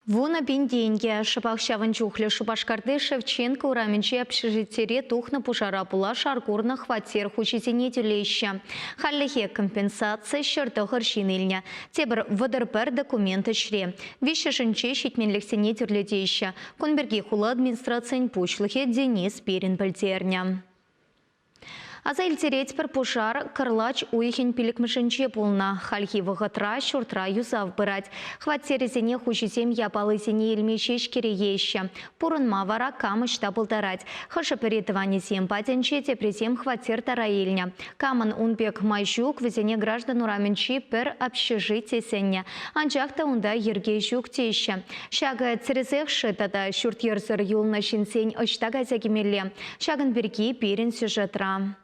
10 000 тенкӗ. Шӑпах ҫавӑн чухлӗ Шупашкарти Шевченко урамӗнчи общежитире тухнӑ пушара пула шар курнӑ хваттер хуҫисене тӳлеҫҫӗ. Хальлӗхе компенсаци 109 ҫын илнӗ. Тепӗр 31 документ ӗҫре. Виҫҫӗшӗнче ҫитменлӗхсене тӳрлетеҫҫӗ. Кун пирки хула администрацийӗн пуҫлӑхӗ Денис Спирин пӗлтернӗ. Аса илтеретпӗр, пушар кӑрлач уйӑхӗн пиллӗкмӗшӗнче пулнӑ. Хальхи вӑхӑтра ҫуртра юсав пырать. Хваттерӗсене хуҫисем япалисене илме ҫеҫ кӗрееҫҫӗ. Пурӑнма вара кам ӑҫта пултарать. Хӑшӗ-пӗри тӑванӗсем патӗнче, теприсем хваттер тара илнӗ. Камӑн ун пек май ҫук, вӗсене граждан урамӗнчи пӗр общежити сӗннӗ. Анчах та унта йӗрке ҫук теҫҫӗ. Ҫакӑ тӗрӗсех-ши тата ҫурт-йӗрсӗр юлнӑ ҫынсен ӑҫта кайса кӗмелле? Ҫакӑн пирки пирӗн сюжетра.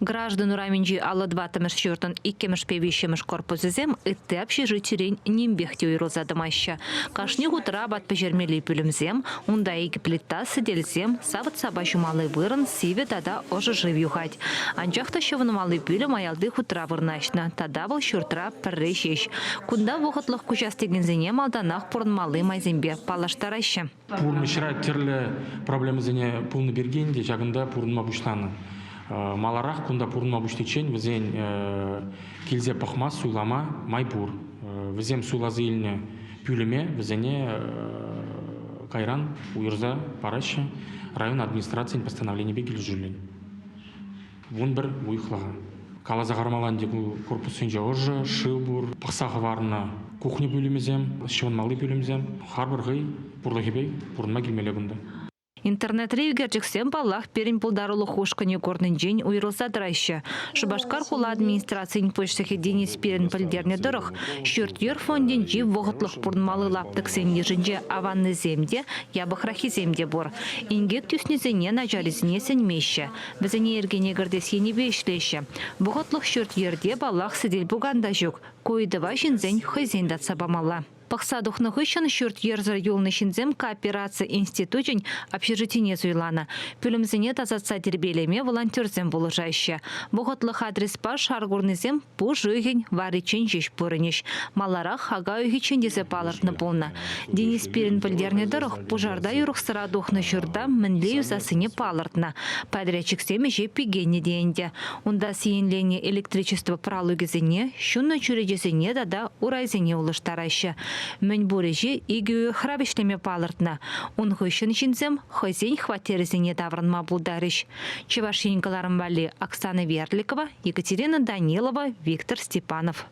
Граждан урамӗнчи 54-мӗш ҫуртӑн иккӗмӗшпе виҫҫӗмӗш корпусӗсем ытти общежитирен нимпех те уйрӑлса тӑмаҫҫӗ. Кашни хутра апат пӗҫермелли пӳлӗмсем, унта икӗ плита, сӗтелсем, савӑт-сапа ҫумалли вырӑн, сивӗ тата ӑшӑ шыв юхать. Анчах та ҫӑвӑнмалли пӳлӗм аялти хутра вырнаҫнӑ тата вӑл ҫуртра пӗрре ҫеҫ. Кунта вӑхӑтлӑх куҫас текенсене малтанах пурӑнмалли майсемпе паллаштараҫҫӗ. Пурнӑҫра тӗрлӗ проблемӑсене пулнӑ пирки ӗнтӗ ҫакӑнта пурӑнма пуҫланӑ. Маларах кунта пурӑнма пуҫличчен вӗсен килсе пӑхма, суйлама май пур. Вӗсем суйласа илнӗ пӳлӗме вӗсене кайран уйӑрса параҫҫӗ район администрацийӗн постановленийӗпе килӗшӳллӗн. 11 уйӑхлӑха. Каласа хӑвармалла ӗнтӗ ку корпуссенче ӑшӑ, шыв пур, пӑхса хӑварнӑ кухня пӳлӗмӗсем, ҫӑвӑнмалли пӳлӗмсем. Харпӑр хӑй пурлӑхӗпе пурӑнма килмелле кунта. Интернетри ӳкерчӗксем, паллах, пирӗн пултарулӑх ушкӑнӗ курнинчен уйрӑлса тӑраҫҫӗ. Шупашкар хула администрацийӗн пуҫлӑхӗ Денис Спирин пӗлтернӗ тӑрӑх, ҫурт-йӗр фондӗнчи вӑхӑтлӑх пурӑнмалли лаптӑксен йышӗнче аваннисем те, япӑхраххисем те пур. Инкек тӳснисене начаррисене сӗнмеҫҫӗ. Вӗсене йӗркене кӗртес енӗпе ӗҫлеҫҫӗ. Вӑхӑтлӑх ҫурт-йӗрте, паллах, сӗтел-пукан та ҫук. Ку ыйтӑва ҫынсен хӑйсен татса памалла. Пӑхса тухнӑ хыҫҫӑн ҫурт-йӗрсӗр юлнӑ ҫынсем коопераци институчӗн общежитине суйланӑ. Пӳлӗмсене тасатса тирпейлеме волонтерсем пулӑшаҫҫӗ. Вӑхӑтлӑх адреспа шар курнисем пуш уйӑхӗн варриччен ҫеҫ пурӑнӗҫ. Маларах ака уйӑхӗччен тесе палӑртнӑ пулнӑ. Денис Пирин пӗлтернӗ тӑрӑх, пушарта юрӑхсӑра тухнӑ ҫурта мӗнле юсассине палӑртнӑ. Подрядчиксем ӗҫе пикеннӗ те ӗнтӗ. Унта сиенленнӗ электричество пралукӗсене, ҫуннӑ чӳречесене тата урайсене улӑштараҫҫӗ. Мӗнпур ӗҫе икӗ уйӑхра вӗҫлеме палӑртнӑ. Ун хыҫҫӑн ҫынсем хӑйсен хваттерӗсене таврӑнма пултарӗҫ. Чӑваш Ен кӑларӑм валли Оксана Верликова, Екатерина Данилова, Виктор Степанов.